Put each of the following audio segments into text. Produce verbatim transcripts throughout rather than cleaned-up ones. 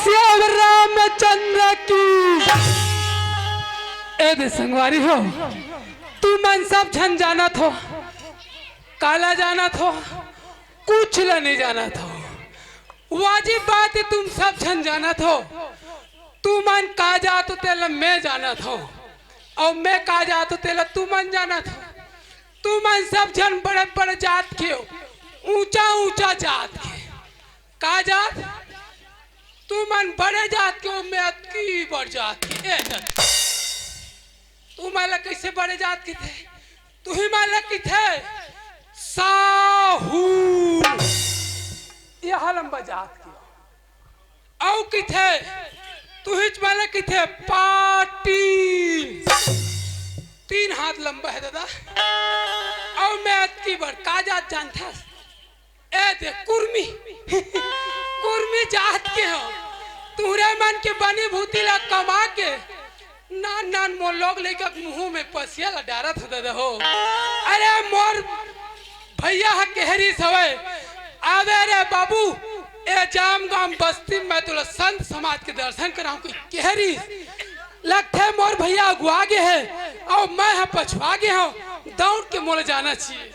श्याम रामचंद्र की। ए दे संगवारी हो, तुमन सब झन जानत हो, काला जानत हो, कुछ ला नहीं जानत हो। वाजिब बात है, तुम सब झन जानत हो। तुमन का जात हो, तेला मैं जानत हो, अउ मैं का जात हो, तेला तुमन जानत हो। तुमन सब झन बड़े बड़े जात के हो, ऊंचा ऊंचा जात के। का जात? तुमन बड़े जात के हो, मैं अतकी बड़ जात के। ए जात, तुमन ला कइसे बड़े जात कथे? तुही मन ला कथे साहू, ये हा लंबा जात के। अउ कथे, तुहिच मन ला कथे पाटिल, तीन हाथ लंबा है दादा। अउ मैं अतकी बड़, का जात जानथस? ए दे कुर्मी, कुर्मी जात के हो। तुहरे मन के बनी भूती ला कमा के नान नान मोर लोग लइका के मुंह में पसिया ला डारत हो दादा हो। अरे मोर भैया ह केहरिस हवय, आवे रे बाबू, ए जाम गाम बस्ती में तोला संत समाज के दर्शन कराहूं कहि केहरिस। लगथे मोर भैया अगुआ गे हे, अउ मैं ह पछुआ गे हंव, दौड़ के मोला जाना चाहिए।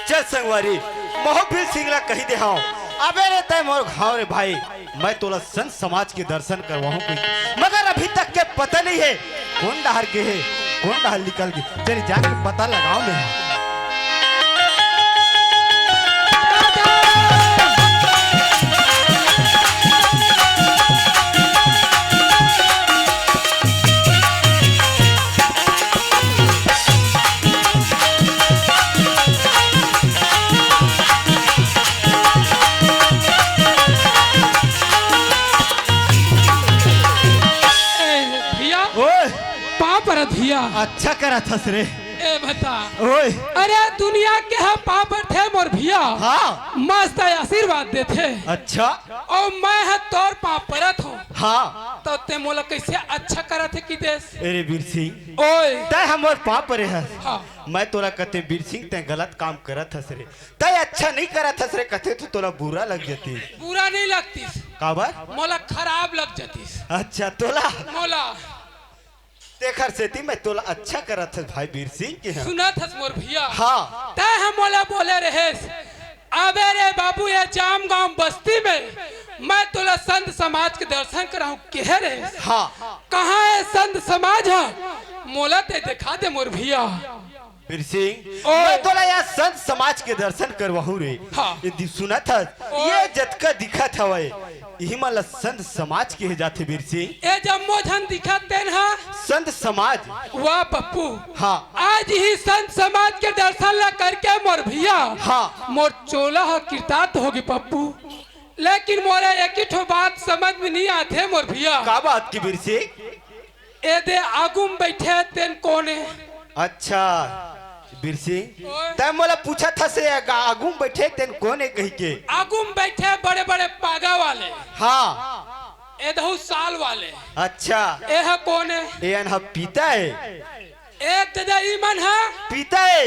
चल संगवारी, महू बीर सिंह ला कहि दे हंव, अबे रे तैं मोर घाव रे भाई, मैं तोला संत समाज के दर्शन करवाहूं कहि। मगर अभी तक के पता नहीं है, कोन डहर गे हे, कोन डहर निकल गे। चल जाके पता लगाओ मैं। ए, भैया, ओए। पाँव परत भैया। अच्छा करत हस रे। ए, बता। ओए। अरे, दुनिया के ह पाँव परथे मोर भैया। हाँ। मस्त आशीर्वाद देथे। अच्छा। अउ मैं ह तोर पाँव परत हंव। हाँ। त तैं मोला कइसे अच्छा करत हे कहि देस? अरे बीर सिंह, ओए। तैं ह मोर पाँव परे हस। हाँ। मैं तोला कथंव बीर सिंह, तैं गलत काम करत हस रे। तैं अच्छा नहीं करत हस रे, कथंव तो तोला बुरा लग जातिस। बुरा नहीं लगतिस। काबर? मोला खराब लग जातिस। अच्छा, तोला? मोला। तेखर सेती मैं तोला अच्छा करत हंव भाई बीर सिंह के। हाँ। सुनत हस मोर भैया? हाँ। तैं ह मोला बोले रहेस, अबे रे बाबू, ये जाम गांव बस्ती में मैं तोला संत समाज के दर्शन कराहूं केहे रहेस। हाँ। कहाँ हे संत समाज ह? मोला तैं देखा दे मोर भैया। बीर सिंह, ओए। मैं तोला यहाँ संत समाज के दर्शन करवाहूं रे। हाँ। ये दि-, सुनत हस, ओए। ये जतका दिखत हवय, इही मन ला संत समाज केहे जाथे बीर सिंह। ए जम्मो झन दिखत तेन ह? संत समाज। वाह पप्पू। हाँ। आज ही संत समाज के दर्शन ला करके मोर भैया, हाँ। मोर चोला ह कृतार्थ होगे पप्पू। लेकिन मोला एक ही ठो बात समझ में नहीं आथे मोर भैया। का बात के बीर सिंह? ए दे आगू म बइठे तेन कोन ए? अच्छा, बीर सिंह, ओए। तैं मोला पूछत हस, ए गा-, आगू म बइठे तेन कोन ए कहिके? आगू म बइठे बड़े-बड़े पागा वाले। हाँ। ए दहू साल वाले। अच्छा। ए ह कोन ए? ए अन ह पीता ए। ए ददा ई मन ह? पीता ए।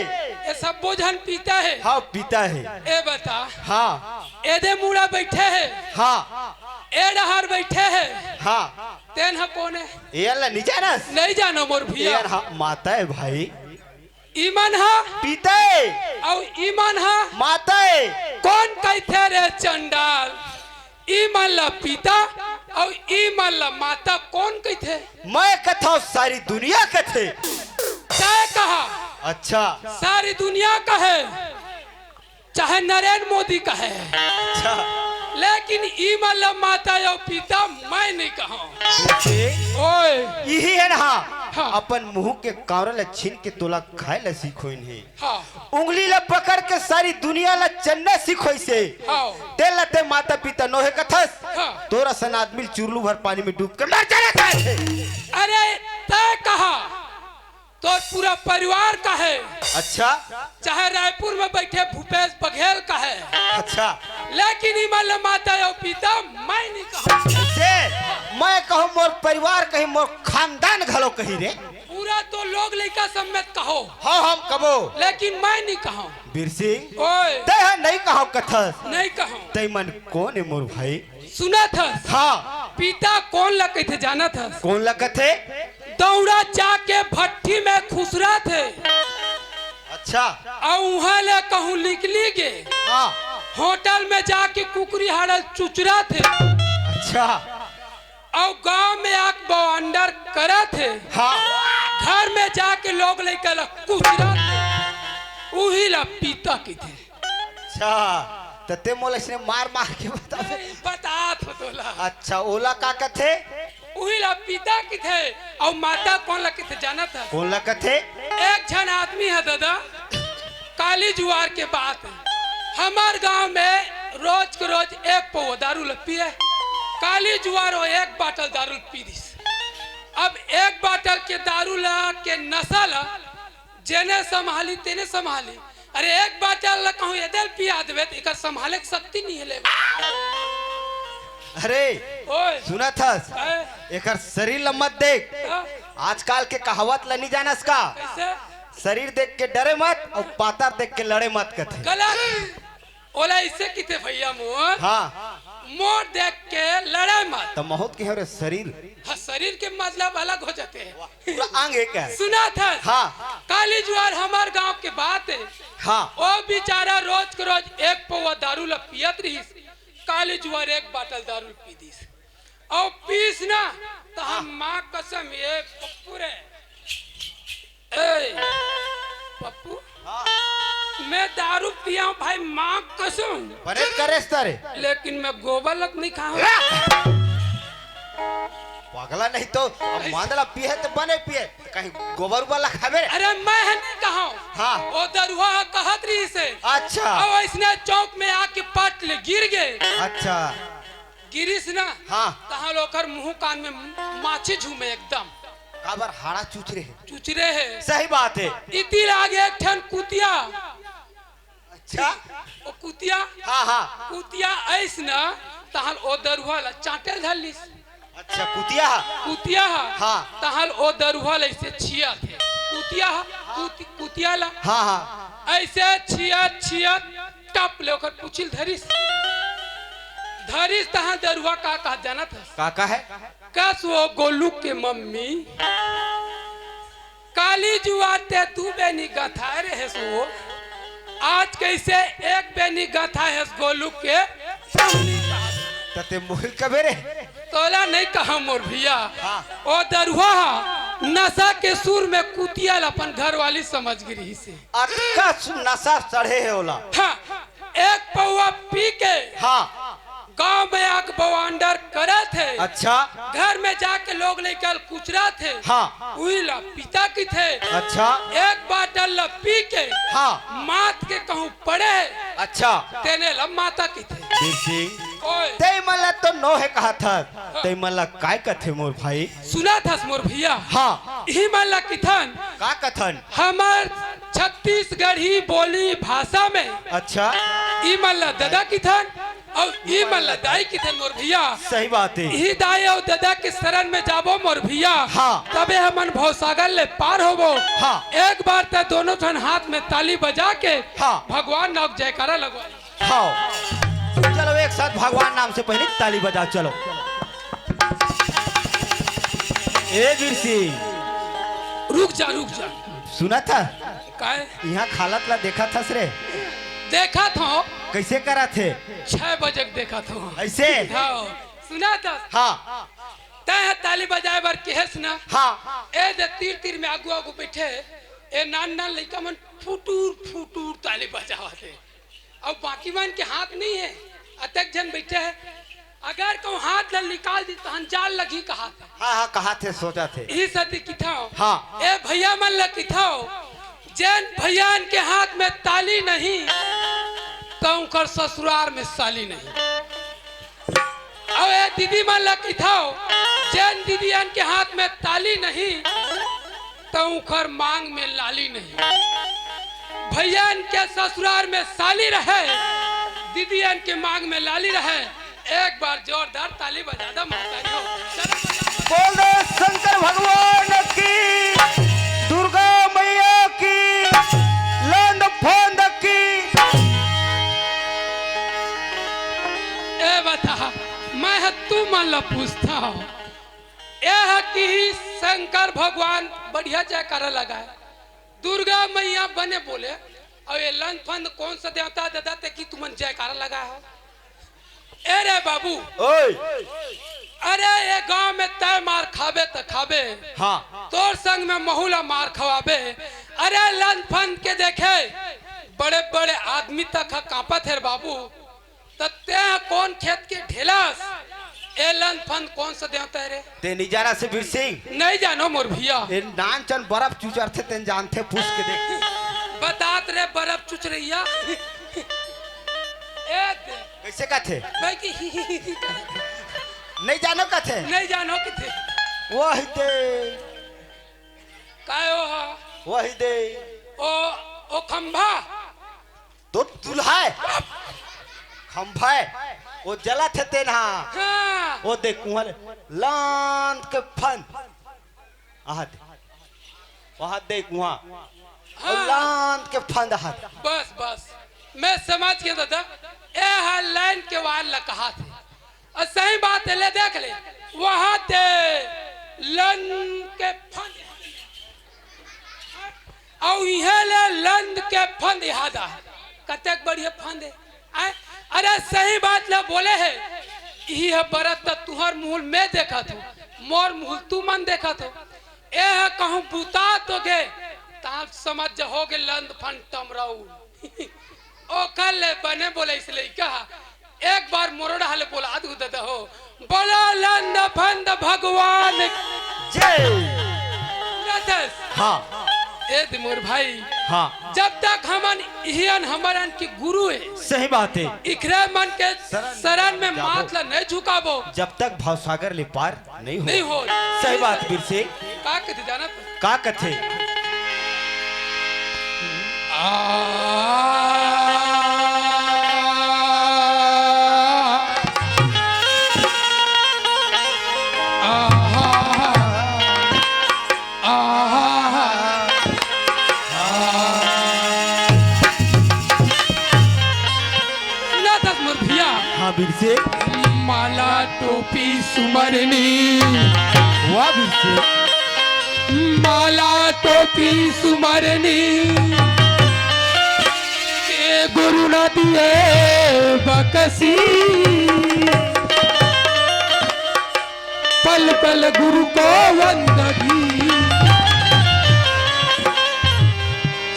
ए सब्बो झन पीता हे। हाँ, पीता हे। ए बता। हाँ। ए दे मुड़ा बइठे हे। हाँ। ए डहार बइठे हे। हाँ। तेन ह कोन ए? ए ला नइ जानस? नइ जानो मोर भैया। ए ह माता ए भाई। ई मन ह? पीता ए। अउ ई मन ह? माता ए। कोन कहिथे रे चंडाल? ई मन ला पीता अउ ई मन ला माता कोन कहिथे? मैं कथंव सारी दुनिया कथे। तैं कहा। अच्छा। सारी दुनिया कहे। चाहे नरेंद्र मोदी कहे, अच्छा। लेकिन ई मन ला माता अउ पिता मैं नइ कहंव। ओए। इही हे ना, हाँ। अपन मुंह के कांवरा ला छीन के तोला खाय ला सिखोइन हे। हाँ। उंगली ला पकड़ के सारी दुनिया ला चलना सिखोइस हे। हाँ। तेला तैं माता पिता नोहे कथस। हाँ। तोर असन आदमी ल चुरलू भर पानी में डूब के मर जाना चाही। अरे, तैं कहा तोर पूरा परिवार कहे। अच्छा। चाहे रायपुर में बइठे भूपेश बघेल कहे। अच्छा। लेकिन ई मन ला माता अउ पिता मैं नइ कहंव। से मैं कहंव, मोर परिवार कही, मोर खानदान घलो कही रे। पूरा तोर लोग लइका समेत कहो। हाँ, हम कबो। लेकिन मैं नइ कहंव। बीर सिंह, ओए। तैं ह नइ कहंव कथस। नइ कहंव। तैं मन कोन ए मोर भाई? सुनत हस? हाँ। पिता कोन ला कहिथे जानत हस? कोन ला कथे? दौड़ा जाके भट्ठी में खुसरत हे। अच्छा। अउ उहाँ ले कहूँ निकली गे। हाँ। होटल में जाके कुकरी हाड़ा चुचरत हे। अच्छा। अउ गांव में आके बवांडर करत हे। हाँ। घर में जाके लोग लइका ला कुचरत हे। उही ला पिता कहिथे। अच्छा, त ते मोला इसने मार मार के बता दे। नहीं, बतात हो तोला। अच्छा, ओला का कथे? उही ला पिता कथे, अउ माता कोन ला कथे जानत हस? कोन ला कथे? एक झन आदमी हे दादा, काली जुआर के बात हे। हमर गांव में रोज के रोज एक पौवा दारू ला पिए। काली जुआर वो एक बाटल दारू ला पी दिस। अब एक बाटल के दारू ला के नशा ला जेने संभाली तेने संभाली। अरे एक बाटल ला कहूँ एदे ल पिया देबे त एकर संभाले के शक्ति नहीं हे ले। अरे ओए। सुनत हस? हैं? एकर शरीर ला मत देख। हाँ। आजकल के कहावत ला नहीं जानस का? कैसे? शरीर देख के डरे मत अउ पातर देख के लड़े मत कथे। गलत। ओला ऐसे किथे भैया मोर। हाँ। मोर देख के लड़े मत। त महूँ त कहे रे शरीर। हाँ, शरीर के मतलब अलग हो जाते हैं। पूरा अंग एक है। सुनत हस? हाँ। काली जुआर हमर गांव के बात हे। हाँ। ओ बेचारा रोज के रोज एक पौवा दारू ला पियत रहिस। काली जुआर एक बाटल दारू पी दिस। अउ पीस ना, त हम हाँ। माँ कसम, ए पप्पू रे। ए, पप्पू, हाँ। मैं दारू पिया हूँ भाई, माँ कसम। बने करेस तारे। लेकिन मैं गोबर लक नहीं खाऊँ। पागला नहीं तो, अब मांदला पिए त बने पिए, कहीं गोबर उबर ला खाबे रे। अरे मैं ह नहीं कहा हूँ। हाँ। वो दरुहा ह कहत रहिसे। अच्छा। अउ इसने चौक में आके पट ले गिर गे। अच्छा। गिरिस ना। हाँ। तहाँ ले ओकर मुँह कान में माछी झूमे एकदम। काबर हाड़ा चुचरे हे। चुचरे हे। सही बात हे। इती लागे एक ठन कुतिया। अच्छा। ओ कुतिया। हाँ, हाँ। कुतिया ऐस ना, तहाँ ले ओ दरुहा ला चाटे ल धर लिस। अच्छा, कुतिया हा? कुतिया हा। हाँ। तहाँ ले ओ दरुहा ला ऐसे छियाथे। कुतिया हा, कुति-, कुतिया ला। हाँ, हाँ। ऐसे छियत, छियत, टप ले ओकर पूछी ल धरिस। धरिस तहाँ दरुहा का कहा जानत हस? का कहे? कस वो गोलू के मम्मी, काली जुआर ते दू बेनी गथाए रहेस वो, आज कैसे एक बेनी गथाए हस गोलू के मम्मी कहा। त ते मोहिल कबे रे? तोला नहीं कहा मोर भैया। हाँ। ओ दरुहा हा नशा के सुर में कुतिया ला अपन घरवाली समझ गे रहिसे। अतका सु-, नशा चढ़े हे ओला। हाँ, एक पौवा पी के हाँ। गांव में आके बवांडर करत हे। अच्छा। घर में जाके लोग लइका ल कुचरत हे। हाँ। उही ला पिता कथे। अच्छा। एक बाटल ला पी के हाँ। मात के कहूँ पड़े हे। अच्छा। तेने ला माता कथे। बीर सिंह, ओए। तैं मन ला तो नोहे कहत हस, हाँ। तैं मन ला काय कथे मोर भाई? सुनत हस मोर भैया? हाँ। इही मन ला किथन। का कथन? हमर छत्तीसगढ़ी बोली भाषा में अच्छा। ई मन ला ददा किथन अउ ई मन ला दाई किथन मोर भैया। सही बात हे। इही दाई अउ ददा के शरण में जाबो मोर भैया। हाँ। तबे हमन भवसागर ले पार होबो। हाँ। एक बार त दोनों ठन हाथ में ताली बजा के हाँ। भगवान नाम के जयकारा लगवा। हाँ। चलो, एक साथ भगवान नाम से पहले ताली बजाओ, चलो। ए बीर सिंह। रुक जा, रुक जा। सुनत हस? काय? इहाँ के हालत ला देखत हस रे? देखत हँव। कैसे करत हे? छह बजे के देखत हँव। ऐसे? हाँ, सुनत हस? हाँ। तैं ह ताली बजाए बर केहेस ना? हाँ। ए दे तीर तीर में आगू आगू बइठे, ए नान नान लइका मन फुटूर फुटूर ताली बजावत हे। अउ बाकी मन के हाथ नहीं हे, अतेक झन बइठे हे। अगर कहूँ हाथ ल निकाल दिस तहन जाल लगही कहाथे। हाँ, हाँ, कहाथे, सोचथे। इही सेती किथँव। हाँ। ए भैया मन ल किथँव, जेन भैया मन के हाथ में ताली नहीं, त उंकर ससुरार में साली नहीं। अउ ए दीदी मन ल किथँव, जेन दीदी मन के हाथ में ताली नहीं, त उंकर मांग में लाली नहीं। भैया मन के ससुरार में साली रहे, दीदी मन के मांग में लाली रहे। एक बार जोरदार ताली बजा दो महतारी हो। चलो बजा दो। बोल दो शंकर भगवान की, दुर्गा मैया की, लंड फंद की। ए बता, मैं ह तू ला पूछता हूँ। ए ह कि शंकर भगवान बढ़िया जयकारा लगाए, दुर्गा मैया बने बोले, अउ ये लंदफंद कौन सा देवता ददा ते कि तुमन जयकारा लगाए हो? ए रे बाबू, ओए। अरे ये गांव में तय मार खाबे त खाबे, हाँ। तोर संग में महू ला मार खवाबे। अरे लंदफंद के देखे बड़े बड़े आदमी तक ह कांपत हे रे बाबू। त तें कोन खेत के ढेलस? ए लंदफंद कोन सा देवता हे रे? तें नइ जानस बिरसिंग? नइ जानों मोर भइया। ए नानचन बरफ चुचरथे, तें जानथे, पूछ के देख। बतात रे बरफ चुचरइया। ए दे। कइसे कथे? भाई की नइ जानों कथे? नइ जानों कथे। वही दे। काय ओ हा? वही दे। ओ, ओ खंभा। तो दूल्हा हे। खंभा हे। ओ जलत हे तेन हा। हाँ। ओ देख, उहाँ ले लंद के फंद। आहा दे। वहाँ देख, उहाँ। ओ हाँ। लंद के फंद आहा दे। बस, बस। मैं समझ गेंव ददा। ए हा लाइन के वार ला कहाथे। अउ सही बात हे, ले देख ले। वहाँ दे लंद के फंद। अउ इहें ले लंद के फंद इहादा हे। कतेक बढ़िया फंद हे। आय, अरे सही बात ला बोले हे। इही ह बरत त तुंहर मुहूँ ल मैं देखत हूँ, मोर मुहूँ ल तुमन देखत हो। ए ह कहूँ बुता तो गे, तहाँ समझ जा हो गे लंद फंद टमरऊ। ओकर ले बने बोले इस लइका ह। एक बार मोर डहर ले बोला दू ददा हो। बोलो लंद फंद भगवान जय। रतस। हाँ। ए दे मोर भाई। हाँ। जब तक हमन इहियन हमरन के गुरु हे। सही बात हे। इखरे मन के शरण शरण में जाबो। माथ ला नहीं झुकाबो। जब तक भवसागर ले पार नहीं हो। नहीं हो। सही बात बिरसिंग। का कथे जानत? का कथे? आ, आ, आ। सुनत हस मोर भइया? हाँ, बिरसिंग। माला टोपी सुमरनी। वाह, बिरसिंग। माला टोपी सुमरनी। के गुरु न दिए बकसी। पल पल गुरु को वंदनी।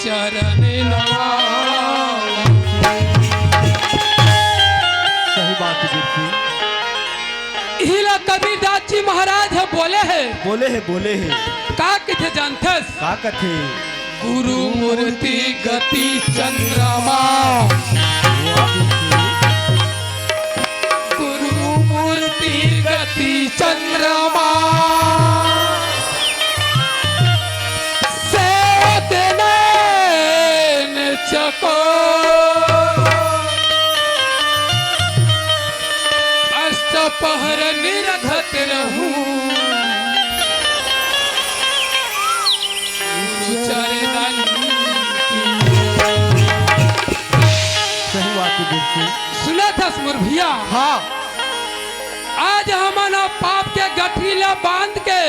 चरण नवा। सही बात हे बिरसिंग। इही ला कबीरदास जी महाराज ह बोले हे। बोले हे, बोले हे। का कथे जानथस? का कथे? गुरु मूर्ति गति चंद्रमा। गुरु मूर्ति गति चंद्रमा। से तेने चको। अष्ट पहर निरखत रहूं। गुरु चरणन की। सही बात हे बिरसिंग। सुनत हस मोर भइया? हाँ। आज हमन ह पाप के गठरी ला बांध के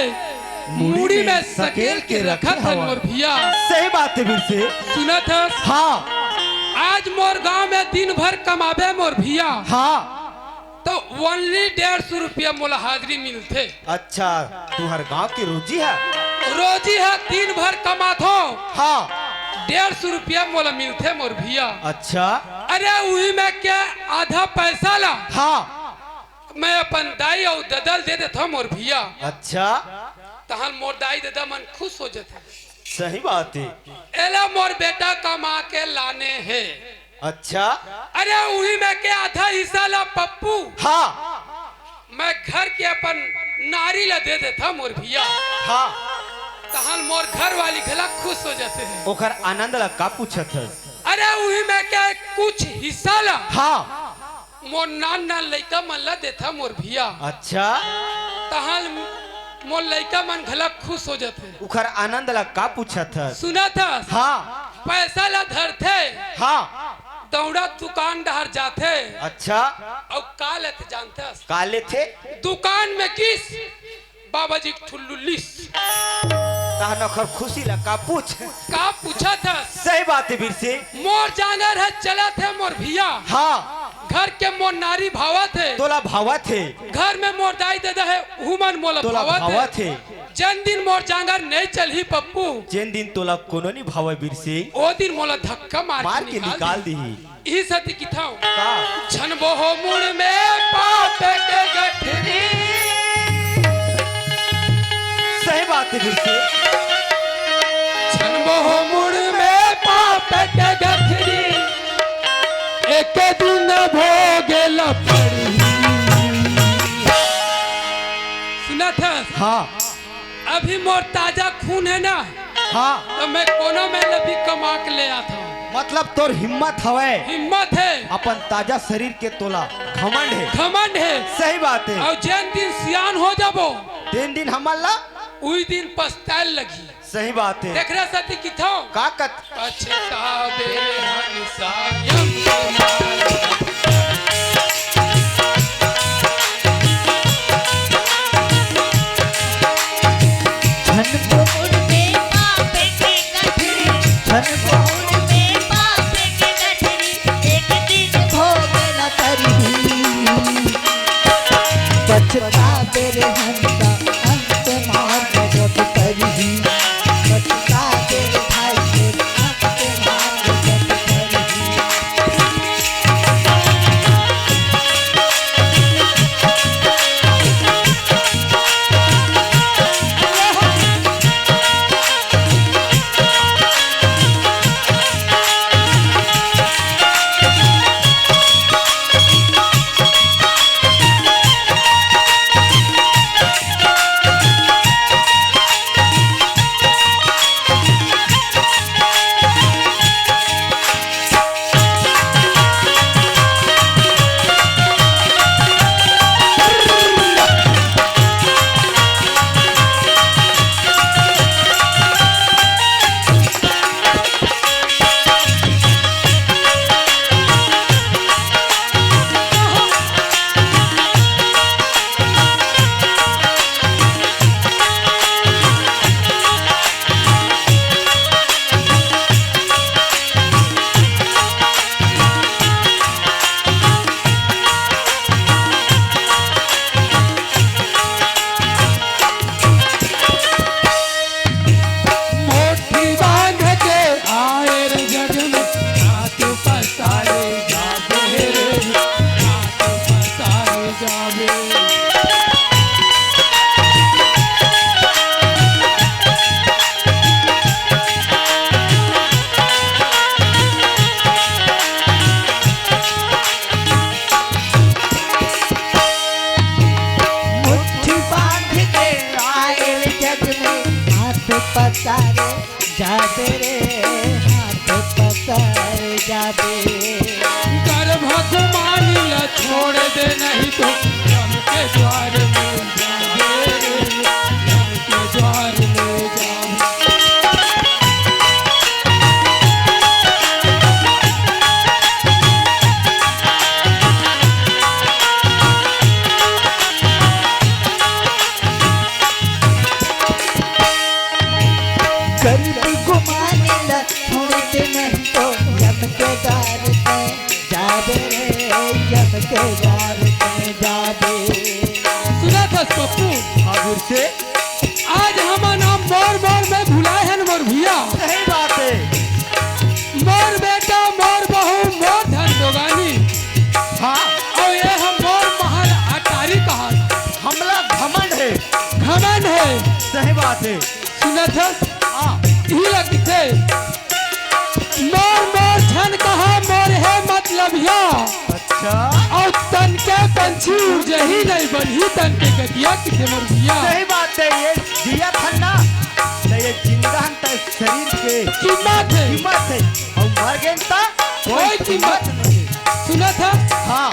मुड़ी में सकेल के रखत हन मोर भइया। सही बात हे बिरसिंग। सुनत हस? हाँ। आज मोर गांव में दिन भर कमाबे मोर भइया। हाँ। तो only डेढ़ सौ रुपया मोला हाजिरी मिलथे। अच्छा, तुंहर गांव के रोजी हे? रोजी हे, दिन भर कमाथों। हाँ। डेढ़ सौ रुपया मोला मिलथे मोर भइया। अच्छा। अरे उही में के आधा पैसा ला। हाँ। मैं अपन दाई अउ ददा ल दे देथंव मोर भइया। अच्छा। तहन मोर दाई ददा मन खुश हो जथे। सही बात हे। एला मोर बेटा कमा के लाने हे। अच्छा। अरे उही में के आधा हिस्सा ला पप्पू। हाँ। मैं घर के अपन नारी ला दे देथंव मोर भइया। हाँ। तहन मोर घर वाली घला खुश हो जथे। ओकर आनंद ला का पूछत हस? अरे उही में के कुछ हिस्सा ला। हाँ। मोर नान नान लइका मन ला देथंव मोर भइया। अच्छा। तहां मोर लइका मन घला खुश हो जथे। उखर आनंद ला का पूछत हस? सुनत हस? हाँ। पैसा ला धरथे। हाँ। तौड़ा दुकान डहर जाथे। अच्छा। अउ का लेथे जानथस? का लेथे? दुकान में किस बाबा जी ठुल्लू लिस। तहन ओखर खुशी ला का पूछ? का पूछत हस? सही बात हे बिरसी। मोर जांगर हे चलत हे मोर भैया। हाँ। घर के मोर नारी भावत हे। तोला भावत हे। घर में मोर दाई ददा हे, उमन मोला तोला भावत हे। भावत हे। जेन दिन मोर जांगर नइ चलही पप्पू। जेन दिन तोला कोनो नइ भावय बिरसी। ओ दिन मोला धक्का मार मार के के निकाल निकाल दिही। दिही। इही सेती किथंव। का? छनबो हो मुड़ में पाप के गठरी। सही बात हे बिरसी। छनबो हो मुड़ में पाप के गठरी। एक दिन भोगे ल पड़ही। सुनत हस? हाँ। अभी मोर ताजा खून हे ना, हाँ। त मैं कोनो मेर ल भी कमा के ले आथंव। मतलब तोर हिम्मत हवय। हिम्मत हे। अपन ताजा शरीर के तोला घमंड हे। घमंड हे। सही बात हे। अउ जेन दिन सियान हो जाबो, तेन दिन हमन ला उही दिन पछताए ल लगही। सही बात हे। तेखरे सेती किथंव। का कत? पछताबे हन सायम के मार। छन मोड़ में पाप के गठरी, छन मोड़ में पाप के गठरी, एक दिन भोग न करही। पछताबे रे हंसा अंत मार जब करही, पछताबे रे भाई रे अंत मार जब करही। मुट्ठी बांध के आए रे जग में, हाथ पसारे जाबे रे, हाथ पसारे जाबे। मुट्ठी बांध के आयल जग में, हाथ पसारे जाबे रे, हाथ पसारे जाबे। गर्भ कुमारी ला छोड़ दे, नहीं तो यम के द्वार में जाबे रे, यम के द्वार में जाबे। गर्भ कुमारी ला छोड़ दे, नहीं तो यम के द्वार में जाबे रे, यम के द्वार में जाबे। सुनत हस पप्पू? हाँ, बिरसी। आज हमन ह मोर मोर में भुलाए हन मोर भैया। सही बात हे। मोर बेटा, मोर बहू, मोर धन जोगानी। हाँ। अउ ये ह मोर महल अटारी कहात। हमला घमंड हे। घमंड हे। सही बात हे। सुनत हस? हाँ। इही लगथे। मोर मोर झन कहा मोर हे मतलबिया। अच्छा। अउ तन के पंछी उड़ जही नहीं बनही तन के गतिया किथे मोर भैया। सही बात हे, ये जियत हन ना, त ये जिंदा हन त शरीर के कीमत हे। कीमत हे, अउ मर गेन त कोई कोई कीमत कीमत नहीं। सुनत हस? हाँ।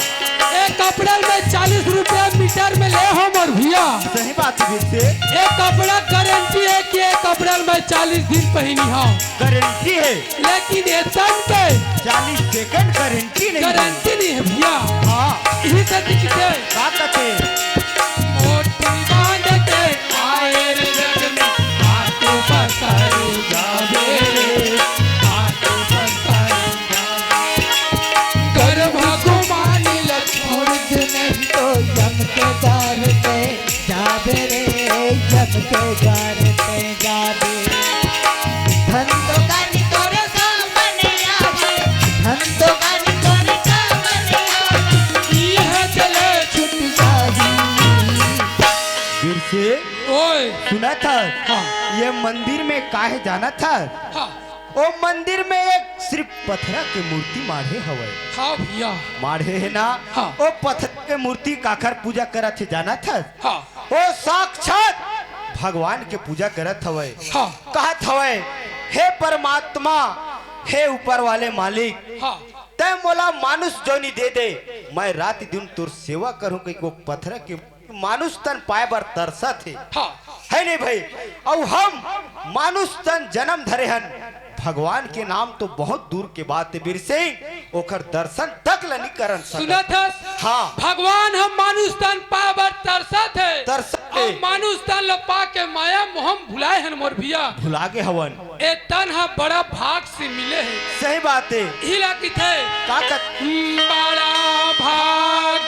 एक अप्रैल में चालीस रुपया मीटर में ले हो मोर भैया। सही बात। बात बिरसे। ये कपड़ा गारंटी हे कि ये कपड़ा मैं चालीस दिन पहिनी हंव। गारंटी हे। लेकिन ये तन के चालीस सेकंड गारंटी नहीं हे। गारंटी नहीं हे भैया। हाँ। इही से दिखथे। का कथे? मुट्ठी बांध के आए रे जग में, हाथ पसार जावे रे, हाथ पसार जावे। गर्भ कुमारी ल छोड़ दे नहीं तो यम के द्वार पे जाबे रे, जब के द्वार पे जाबे। धन तो गानी तोरे सामने आवे, धन तो गानी तोरे सामने आवे। ये चले छुट जाही। बिरसे, ओए। सुनथस? हाँ। ये मंदिर में काहे जानथस? हाँ। ओ मंदिर में एक सिर्फ पथरा के मूर्ति माढ़े हवय। हाँ भैया। माढ़े हे ना? हाँ। ओ पथरा के मूर्ति काखर पूजा करत हे जानथस? हाँ। ओ साक्षात भगवान के पूजा करत हवय। हाँ। कहत हवय, "हे परमात्मा, हे ऊपर वाले मालिक, हाँ। तैं मोला मानुष जोनी दे दे, मैं रात दिन तोर सेवा करहूं," कहिके ओ पथरा के मानुष तन पाए बर तरसत हे। हाँ। हे नहीं भाई? अउ हम मानुष तन जन्म धरे हन, भगवान के नाम तो बहुत दूर के बात हे बिरसे, ओखर दर्शन तक ल नी करन सकत। सुनत हस? हाँ। भगवान हम मानुष तन पाए बर तरसत हे। तरसत हे। अउ मानुष तन ल पाके माया मोह म भुलाए हन मोर भैया। भुला गे हवन। ए तन ह बड़ा भाग से मिले हे। सही बात हे। इही ला किथे। का कथे? बड़ा भाग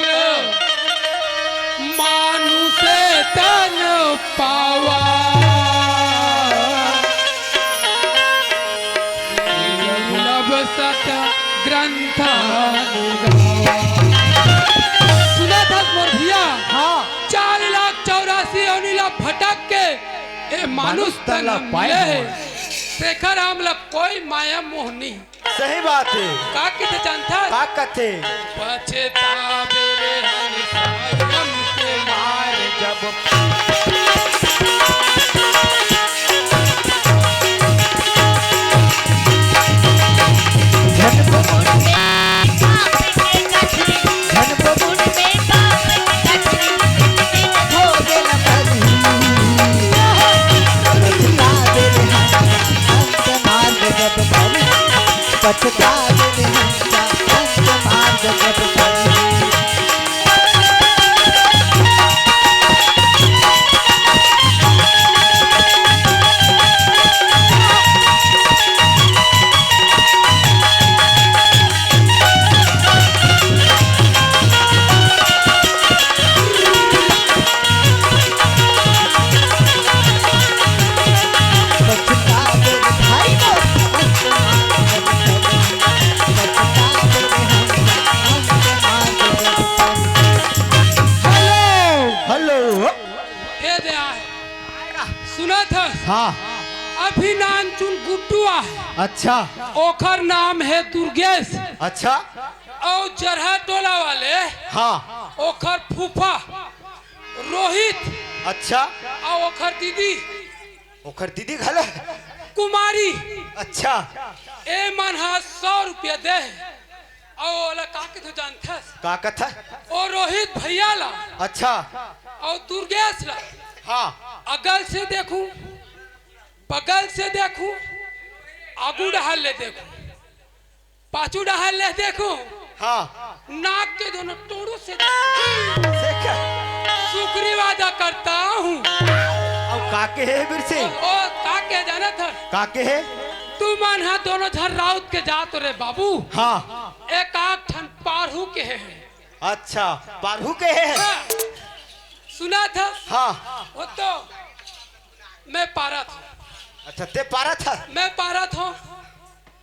मानुष तन पावा। दुर्लभ सत ग्रंथ गावा। सुनत हस मोर भैया? हाँ। चार लाख चौरासी योनि ला भटक के ए मानुष तन ला पाए मिले हे। हवन। तेखर हमला कोई माया मोह नहीं। सही बात हे। का कथे जानथस? का कथे? पछतावे रे हन संयम के मार जब। धन बबुन में पाप के कथरी, धन बबुन में पाप के कथरी, धोवे ला परी। पछतावे रे हन संयम के मार जब परी। पछतावे रे हंसा अंत मार्ग जब परी। हेलो। हे दे आय। सुनत हस? हाँ। अभी नानचुन गुड्डू आय। अच्छा। ओखर नाम हे दुर्गेश। अच्छा। अउ जरहा टोला वाले। हाँ। ओखर फूफा रोहित। अच्छा। अउ ओखर दीदी। ओखर दीदी घलो? कुमारी। अच्छा। ए मन ह सौ रुपया दे हे। अउ ओला का कथे जानथस? का कथे? ओ रोहित भैया ला। अच्छा। अउ दुर्गेश ला। हाँ। अगल से देखूं, बगल से देखूं, आगू डहर ले देखूं, पाछू डहर ले देखूं। हाँ। नाक के दोनों टोड़ू से देखूं। देख। शुक्रिया अदा करता हूँ। अउ का कहे हे बिरसे? ओ, ओ, का कहे जानत हस? का कहे हे? तुमन ह दोनों झन राउत के जात हो रे बाबू। हाँ। एक आध ठन पारहू के हे। अच्छा, पारहू के हे। हाँ। सुनत हस? हाँ। वो तो मैं पारत हंव। अच्छा, तैं पारत हस? मैं पारत हंव।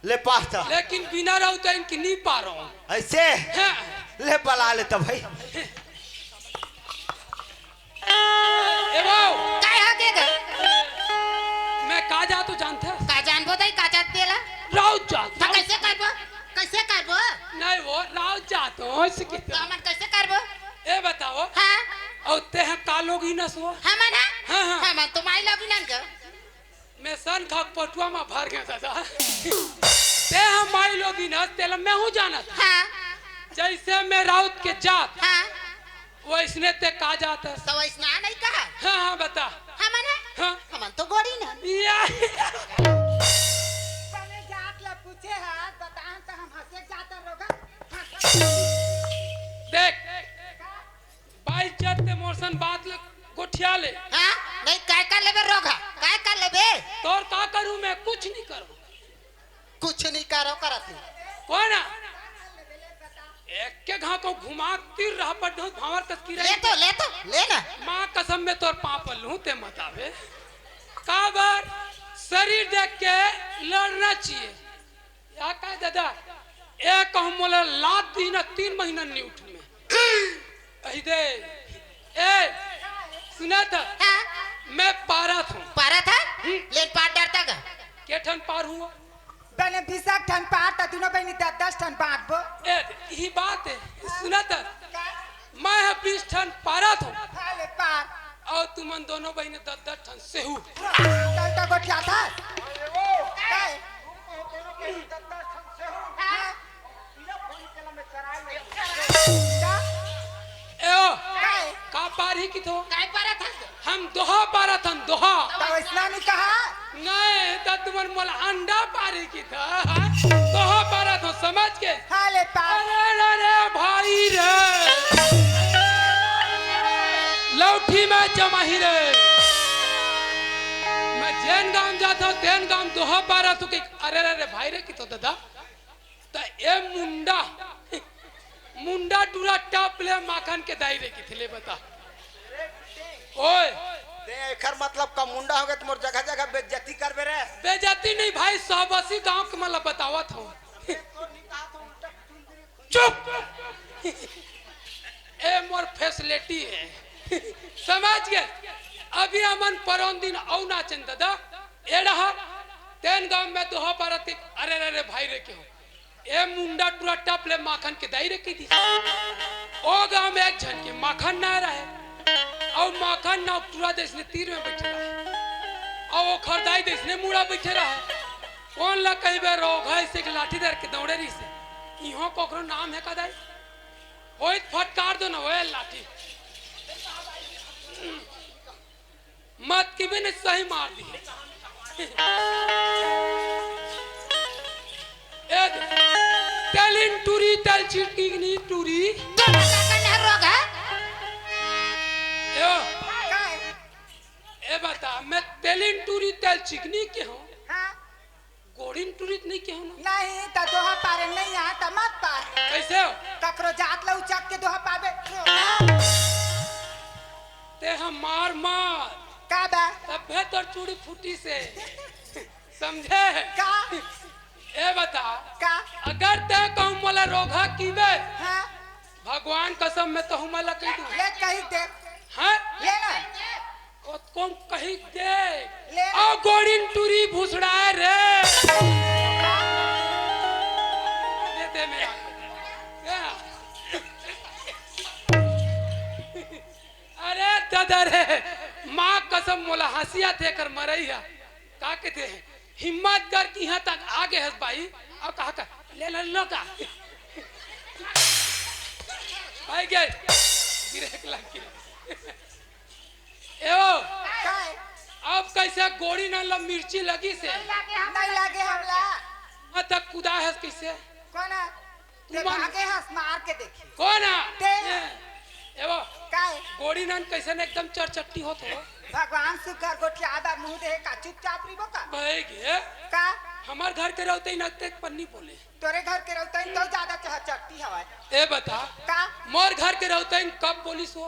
ले पार त। लेकिन बिना राउत के नहीं पारंव। अइसे? हाँ। ले बला ले त भाई। ए बाऊ। काय हो गे गा? मैं का जात हंव जानथस? का जानबो दाई, का जात तेला? राउत जात हंव। कइसे करबो? कइसे करबो? नहीं वो राउत जात हंव, अइसे कहिथे। तो हमन कइसे करबो? ए बताओ। हाँ। अउ तें ह का लोगिन हस वो? हमन ह? हाँ, हाँ। हमन तो माई लोगिन हन गा। मैं सन खा के पटुआ म भर गेंव दादा। तें ह माई लोगिन हस, तेला मेहूं जानत हंव। हाँ। जइसे मैं राउत के जात। हाँ। वइसने ते का जात हस? त वइसना नहीं कहा। हाँ, हाँ, बता। हमन है? हाँ। हमन तो गोड़ी न। या। तने जात ला पूछे हस, बतान त हम हंसे जात रोगा। देख, बाइज्जत ते मोर सन बात ल गोठिया ले। हाँ? नहीं, काय कर लेबे रोगा? काय कर लेबे? तोर का करूँ मैं? कुछ नहीं करूँ। कुछ नहीं करो करत ही। कोई ना। एक के घा को घुमा तीर रहा पर ढोत भावर कस की रही। ले तो, ले तो, ले ना। माँ कसम मैं तोर पाँव पर लूँ ते मत आवे। काबर शरीर देख के लड़ना चाहिए। या का दादा? ए कहूँ मोला लात दी ना तीन महीना नहीं उठ में। अहि दे। ए, सुना था? हाँ? मैं पारा था। पारा था? हम्म। लेन पार डरता का? के ठन पार हुआ? बने बीस ठन पार त दुनो बहिनी दस दस ठन बांटबो। ए, यही बात है। सुना था? का? मैं ह बीस ठन पारा था। हाले पार। अउ तुमन दोनों बहिनी दस दस ठन सेहू। तब तो गोठिया था। काय? हाँ। का? ए ओ, काय? का पारही किथो? काय पारा था? हम दोहा पारा थन, दोहा। त वइसना नहीं कहा। नहीं, त तुमन मोला अंडा पारही किथा। दोहा पारा थन, समझ के? हाले पार। अरे, अरे, अरे, भाई रे। लौठी में जमाही रे। मैं जेन गांव जात हूँ, तेन गांव दोहा पारा थू के, अरे, अरे, अरे, भाई रे किथो दादा। त ए मुंडा, मुंडा टूरा टप ले माखन के दाई रे किथे ले बता। ओए। ते एकर मतलब का मुंडा हो गए त मोर जगह जगह बेइज्जती करबे रे। बेइज्जती नहीं भाई, सबसी गांव के मला बतावत हूँ। चुप। ए मोर फैसिलिटी है। समझ गए? अभी हमन परोन दिन अउ नाचन दादा। ए रहा। तेन गांव में दोहा पारा थी। अरे रे रे भाई रे के हो। ए मुंडा टूरा टप ले माखन के दाई रे कहि दिस। ओ गांव में एक झन के माखन ना रहे। अउ माखन ना टूरा देसने तीर में बइठे रहे। अउ ओखर दाई देसने मुड़ा बइठे रहे। कोन ला कहिबे रोगहा अइसे के लाठी धर के दौड़े रहिसे। इहों कोकरो नाम हे का दाई? होई त फटकार दो ना ओए लाठी। मत की भी नहीं सही मार दी। ए, तेलिन टूरी, तेल चिटकी नहीं टूरी। तो बता का नहीं रोग है? यो, काय? ए बता, मैं तेलिन टूरी, तेल चिकनी के हूँ। हाँ। गोड़िन टूरी त नहीं के हूँ ना। नहीं, त दोहा पारे नहीं आ, त मत पार। कैसे हो? ककरो जात ला उचक के दोहा पाबे। ते हम मार मार। का बा? तब्बे तोर चूड़ी फूटी से। समझे? का? ए बता। का? अगर ते कहूँ मोला रोगहा कीबे, हाँ। भगवान कसम मैं तहूँ मोला कहि दूँ। ले कहि दे। हाँ? ले ना। ओ, कोन कहि दे। ले। ओ गोड़िन टूरी भुसड़ाए रे। दे दे मेरा। या। अरे दादा रे, माँ कसम मोला हंसी आथे एकर मरई ह। का कहिथे? हिम्मत करके इहाँ तक आगे हस बाई, अउ कहा का, ले ले लो का? भाई गए, ब्रेक लग गए। ए ओ, काय? अब कैसे गोड़ी न ल मिर्ची लगी से? नहीं लागे हमला। हाँ, तक कुदा हस कैसे? कोन? ते तुमन भागे हस मार के देखी। कोन? ते। ए, ए वो, काय? गोड़ी नन कैसन एकदम चरचट्टी होत हो? भगवान सुग्घर गोठियादार मुंह दे का चुपचाप रहिबो का? भाई गे, का? हमर घर के रहते ही नकते पन्नी बोले। तोरे घर के रहते ही तो ज्यादा चहचट्टी हवय। ए बता, का? मोर घर के रहते ही कब बोलिस हो?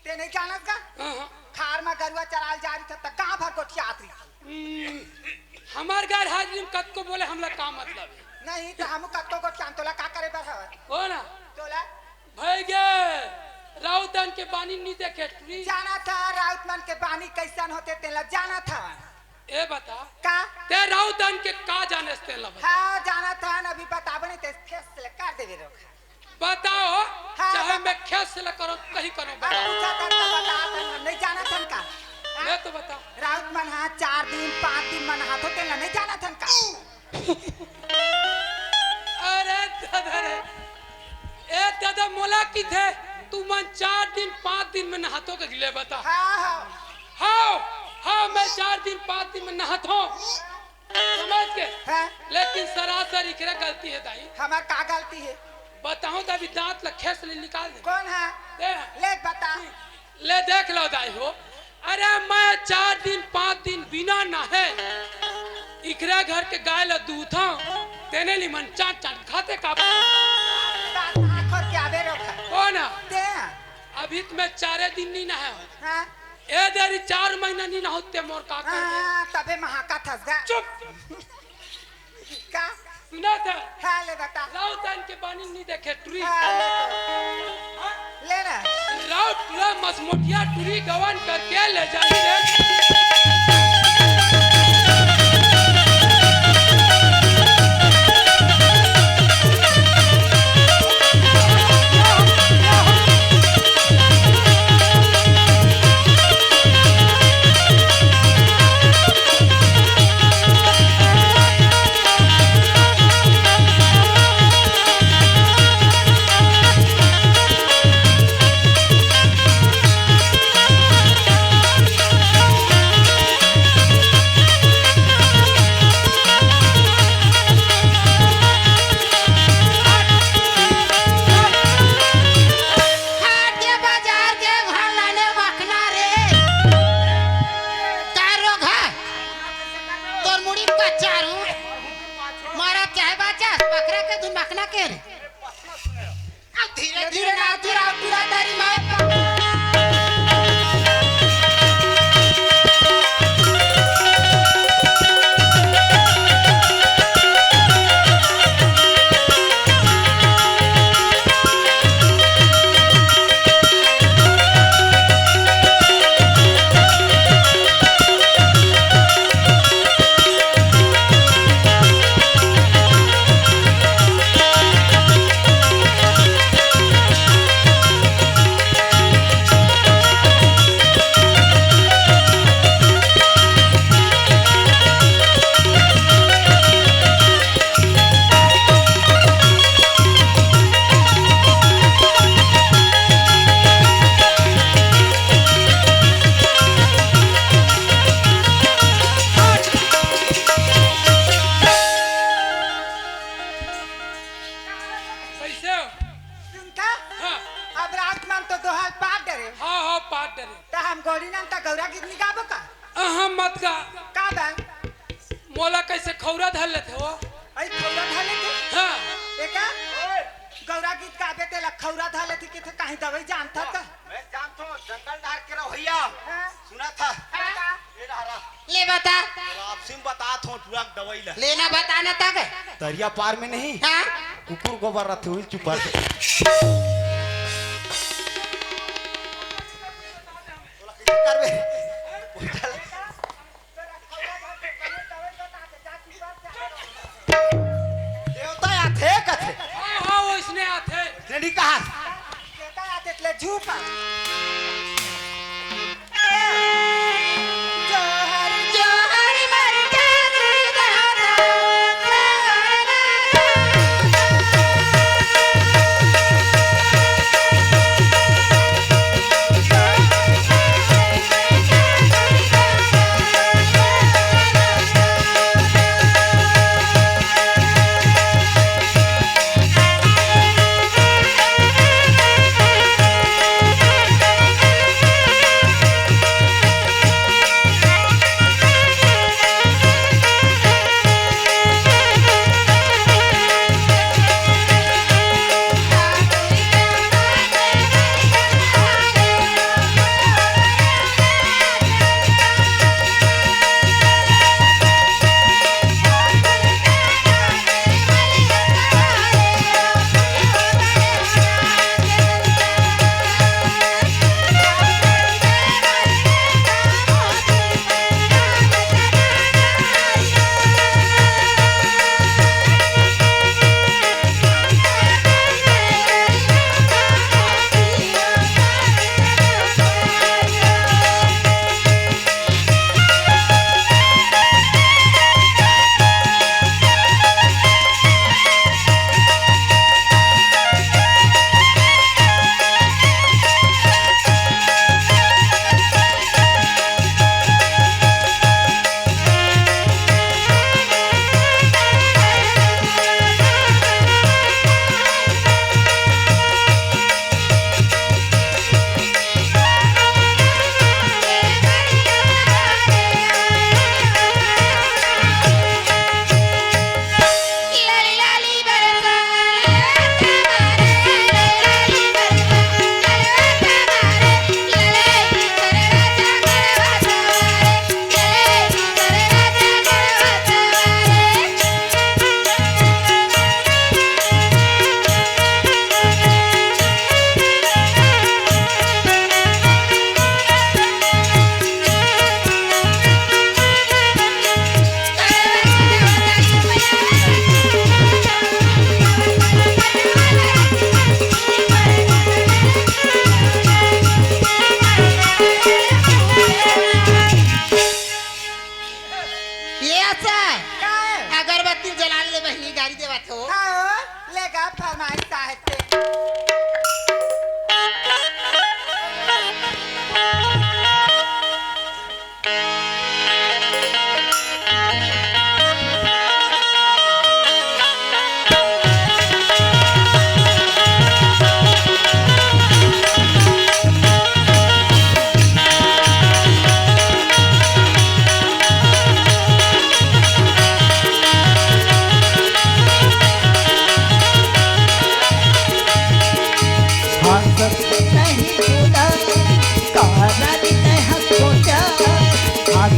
ते नहीं जानत का? हाँ, हाँ। खार में गरुआ चराल जा रही था, त गांव भर गोठियात रही। हम्म, हमर गैर हाजिरी में कतको बोले, हमला का मतलब है? नहीं, त हम कतको गोठियान, तोला का करे बर हवय? हो ना? तोला? भई गे, राउतन के बानी नी देखे टुरी। जाना था, राउत मन के बानी कैसन होते, तेला जाना था। ए बता। का? ते राउतन के का जाने से तेला बता। हाँ, जाना था, अभी बताबो नहीं, ते फेस ले कर देवे रोक। बताओ, हाँ, चाहे बता। मैं खेस ले करो, कहीं करो, अब बताओ। पूछा था तो बता, तो हम नहीं जाना था का? हाँ? मैं तो बता। राउत मन हाँ, चार दिन, पाँच दिन मन हाथों तेला नहीं जाना था का? अरे दादा रे, ए दादा मोला किथे? तुमन चार दिन पांच दिन में नहाथो के ले बता। हाँ, हाँ। हाँ, हाँ, मैं चार दिन पांच दिन में नहाथो। समझ के? हाँ। लेकिन सरासर इकरे गलती हे दाई। हमार का गलती हे? बताहूं त अभी दांत ल खेस ले निकाल दे। कौन हे? दे। ले बता। ले देख लो दाई हो। अरे मैं चार दिन पांच दिन बिना नहाए इकरे घर के गाय ल दूथंव, तेने ले मन चाट चाट खाथे का। दांत आखर के आबे रखा। कौन हे? दे। अभी त मैं चारे दिन नी नहाए हंव। हाँ। ए देरी चार महीना नी नहाहूं ते मोर का करबे? हाँ, तभे महाका थस गा। चुप। का? सुनत हस? हाँ, ले बता। राउत आन के बानी नी देखे टुरी। हाँ, ले तो। हाँ? ले ना। राउत टुरा मसमोटिया टुरी गवन करके ले जाही रे। हाट के बाजार के घर लाने बखना रे। का रोग हे? तोर मुड़ी में का चारू? मारा चाहे बाचा, बखरा के धुन बखना के रे। अब धीरे धीरे ना चुरा, चुरा तेरी माँ। कैसे हो? सुनता? हाँ। अब रात मन तो दोहल पाट डरे। हाँ, हाँ, पाट डरे। त हम गौरी नंद त गौरा गीत नी गाबो का? अहम मत गा। का बा? मोला कैसे खौरा धर लेथे हो? अई खौरा धर लेथे? हाँ। एका? गौरा गीत गाबे तेला खौरा धर लेथे, किथे कहीं दवाई जानता त? मैं जानथों, जंगल डहर के रहो भैया। हाँ। सुना था? हाँ। ये डहरा। ले बता। रापसिंह बता थो टुरा के दवाई ला। लेना बता ना तक। दरिया पार में नहीं। हाँ। कुकुर गोबर रथे हुई चुपा से। बोला, कैसे करबे? उठा ले। देवता आथे कथे। हाँ, हाँ, वइसने आथे। तेरी कहा? देवता आथे, ले झूठा। जोहर, जोहर, मर जा,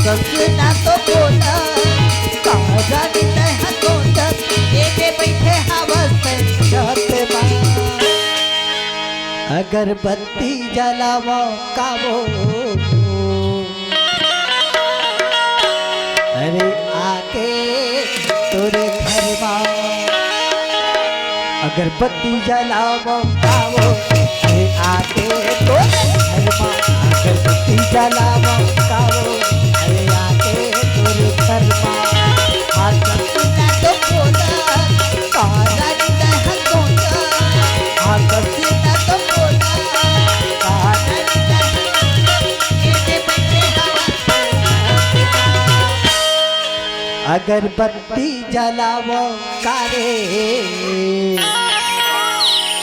ना तो बोला, कहाँ जानी तैं हा कोन जग, एदे बइठे हवस तैं छत मा। अगरबत्ती जलावो कावो, अरे आके तोरे घर मा। अगरबत्ती जलावो कावो, अरे आके तोरे घर मा। अगरबत्ती जलावो कावो, अरे आके तोरे घर मा। हाथ सुना तो बोला, तारा नी दह कोना। हाथ सुना तो बोला, तारा नी दह कोना। अगरबत्ती जलावो कारे,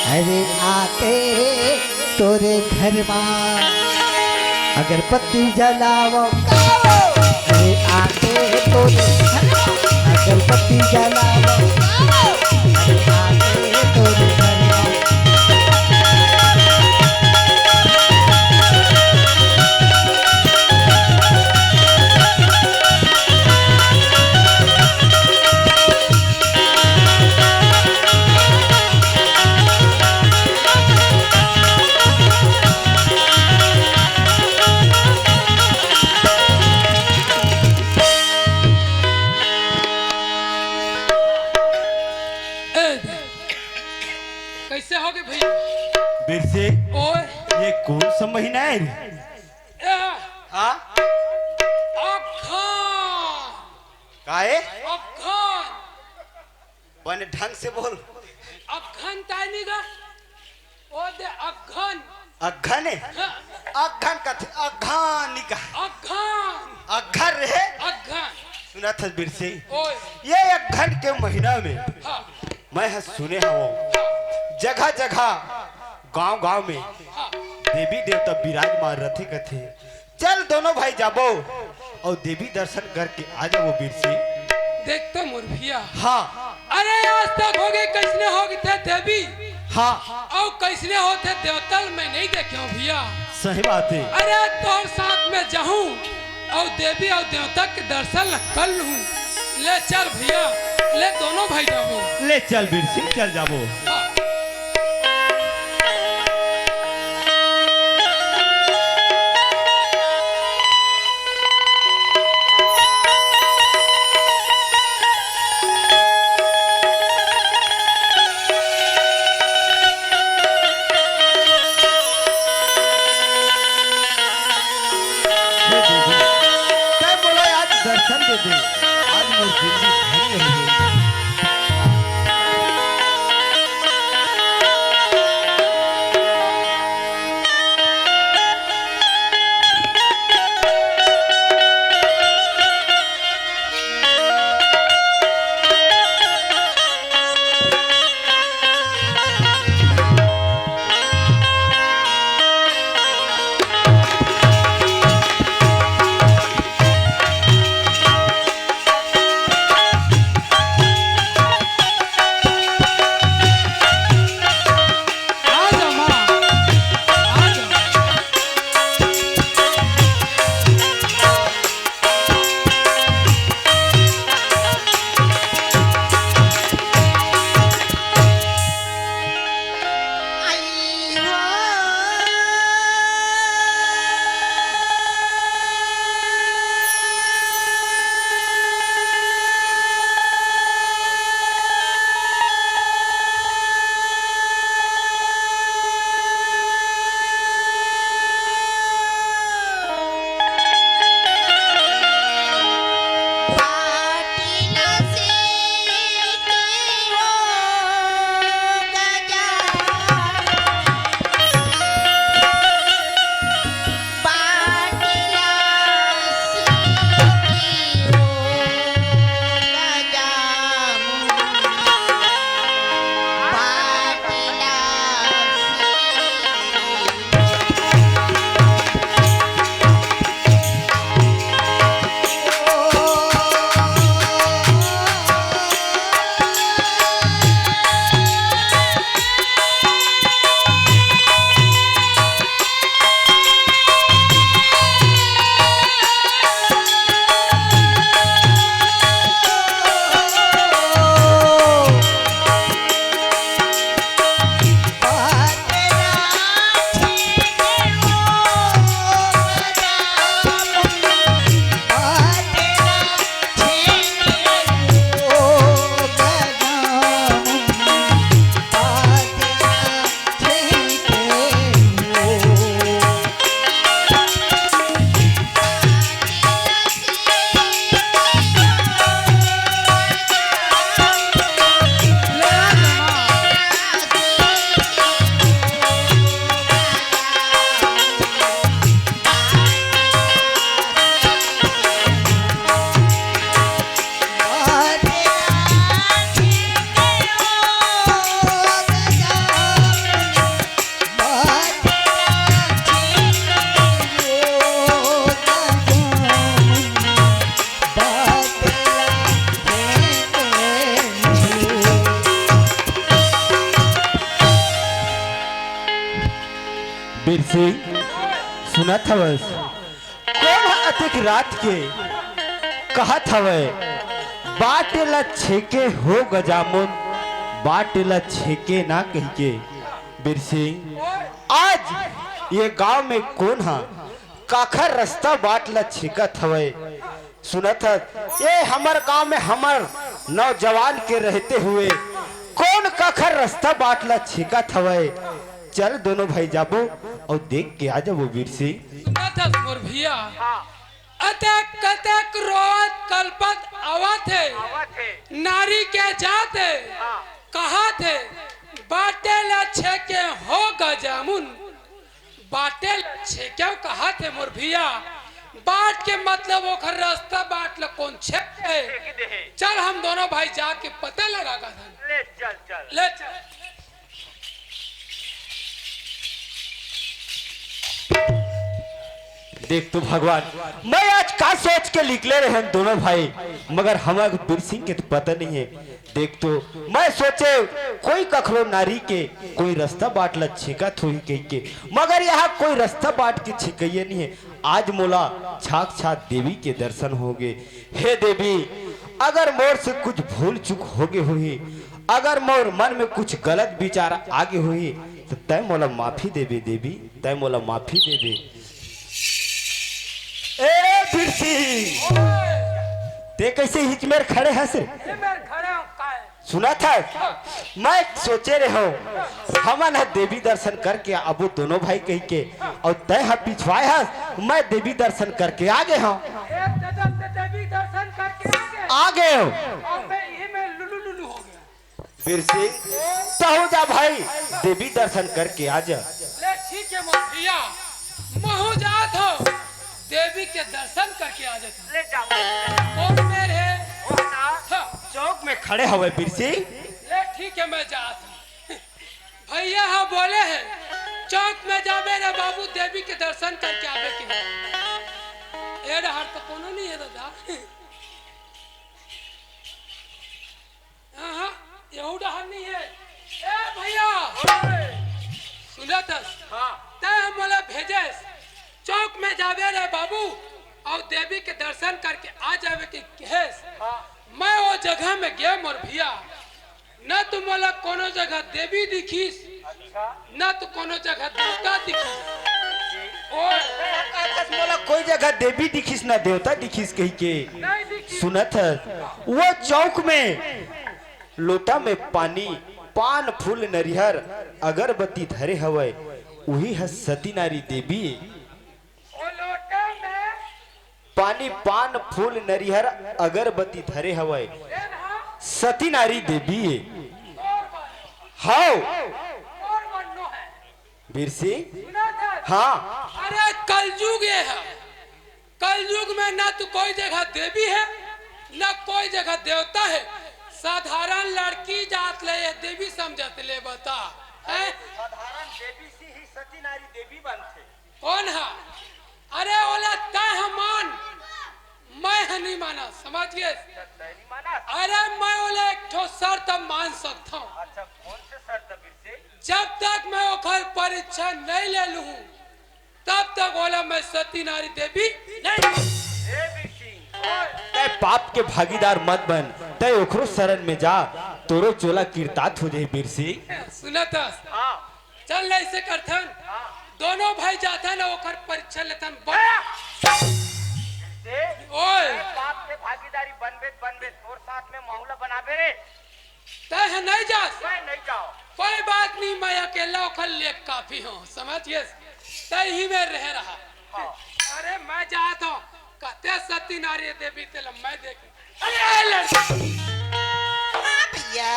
अरे आके तोरे घर मा। अगरबत्ती जलावो कारे, आके तोरे घर मा। अगरबत्ती जलावो कारे, अरे आके तोरे घर मा। ए, कैसे होगे भैया? बिरसी, ओए। ये कौन सा महीना है रे? ए, हाँ? अगहन। का है? अगहन। बने ढंग से बोल। अगहन ताय नी गा। ओ दे अगहन। अगहन है? हाँ। अगहन कथे, अगहन नी का। अगहन। अगहन रे। अगहन। सुनत हस बिरसी? ओए। ये अगहन के महीना में हाँ। मैं ह सुने हवं, जगह जगह, गांव गांव में हाँ। देवी देवता विराजमान रथे कथे। चल दोनों भाई जाबो अउ देवी दर्शन करके आ जाबो बिरसी। देख तो मोर भैया। हाँ। अरे आज तक होगे कइसने होगे थे देवी। हाँ। अउ कइसने होथे देवता ल मैं नहीं देखे हूँ भैया। सही बात है। अरे तोर साथ में जाहूँ अउ देवी अउ देवता के दर्शन ल कर लूँ। ले चल भैया, ले दोनों भाई जाबो। ले चल बिरसी, चल जाबो। हाँ। हे देवी, तैं मोला आज दर्शन दे दे, आज मोर जिंदगी धन्य हो गई। बिरसी, सुनत हवस? कोन ह अतेक रात के कहत हवय, "बाट ल छेके हो गजामुन, बाट ल छेके ना," कहिके? बिरसी, आज ये गांव में कोन ह काखर रस्ता बाट ल छेकत हवय? सुनत हस, ये हमर गांव में हमर नौजवान के रहते हुए कोन काखर रस्ता बाट ल छेकत हवय? चल दोनों भाई जाबो अउ देख के आ जाबो बिरसी। सुनत हस मोर भैया, अतेक कतेक रोवत कलपत आवत हे, नारी के जात हे, कहत हे, "बाटे ल छेके हो गजामुन।" बाटे ल छेकेव कहत हे मोर भैया, बाट के मतलब ओखर रस्ता बाट ल कोन छेक दे हे? चल हम दोनों भाई जाके पता लगा का धन। ले चल, चल। ले चल। देख तो भगवान, मैं आज का सोच के निकले रहेन दोनों भाई, मगर हमर बिरसी के तो पता नहीं है। देख तो, मैं सोचे कोई कखरो नारी के कोई रस्ता बाट ल छेकत होही कहिके, मगर यहाँ कोई रस्ता बाट के छेकइया नहीं है। आज मोला साक्षात देवी के दर्शन होगे। हे देवी, अगर मोर से कुछ भूल चूक होगे होही, अगर मोर मन में कुछ गलत विचार आगे होही, तो तय मोला माफी देबे देवी, तय मोला माफी देबे। ए बिरसी, ते कैसे हिचमेर खड़े हस रे? ये मेर खड़े हो काय? सुनत हस? मैं सोचे रहे हो, हमन ह देवी दर्शन करके आबो दोनों भाई कहिके, अउ तय ह पिछवाए हस, मैं देवी दर्शन करके आ गे हंव। एक कदम से देवी दर्शन करके आ गे। आ गे हंव। अउ मैं इही में लुलु लुलु हो गया। बिरसी, तहू जा भाई, देवी दर्शन करके आ जा। ले ठीक है मोर भैया, महू जात हंव, देवी के दर्शन करके आ जात हंव। ले जा। कौन मेर हे? वो ना, हाँ। चौक में खड़े हवे बिरसी। ले ठीक है, मैं जात हंव। भैया ह बोले हे, चौक में जाबे रे बाबू, देवी के दर्शन करके आबे के। ए डहर तो कोनो नहीं है दादा। हाँ, हाँ, यहू डहर नहीं है। ए भैया, सुनत हस? हाँ। तय मोला भेजेस, चौक में जाबे रे बाबू, अउ देवी के दर्शन करके आ जाबे के कहेस। हाँ। मैं वो जगह में गे मोर भैया, न तो मोला कोनो जगह देवी दिखिस, अच्छा। न तो कोनो जगह देवता दिखिस। ओ, तय ह कहत हस मोला कोई जगह देवी दिखिस न देवता दिखिस कहिके। नहीं दिखिस। सुनत हस, वो चौक में लोटा में पानी, पान, फूल, नरिहर, अगरबत्ती धरे हवय, उही ह सती नारी देवी। ओ लोटा में पानी, पान, फूल, नरिहर, अगरबत्ती धरे हवय, तेन ह सती नारी देवी ए। तोर बर। हव। तोर बर नो है। बिरसी? सुनत हस? हाँ। अरे कलयुग ये है, कलयुग में ना तो कोई जगह देवी है, ना कोई जगह देवता है। साधारण लड़की जात ले ये देवी समझत ले बता, हैं? साधारण देवी से ही सती नारी देवी बनथे। कौन हा? अरे ओला तय ह मान, मैं ह नहीं माना, समझ गे? तय नहीं माना? अरे मैं ओला एक ठो शर्त मान सकता हूँ। अच्छा, कौन से शर्त बिरसी? जब तक मैं ओखर परीक्षा नहीं ले लूँ, तब तक ओला मैं सती नारी देवी नहीं। ए बिरसी, तय पाप के भागीदार मत बन, तय ओखरो शरण में जा, तोरो चोला किरतात हो जाही बिरसी। सुनत हस? हाँ। चल ना, ऐसे करथन, हाँ। दोनों भाई जाथन, ओखर परीक्षा लेथन। बन- से ओए। मैं बाप के भागीदारी बनबे त बनबे, तोर साथ में माहौल बनाबे रे। तय ह नहीं जास। मैं नहीं जाओ। कोई बात नहीं, मैं अकेला ओखर लिए काफी हूँ, समझ गे? तय ही में रहे रहा। हाँ। अरे मैं जात हूँ, कहते सती नारी देवी तेला मैं देख अरे ए लड़की, हाँ भैया।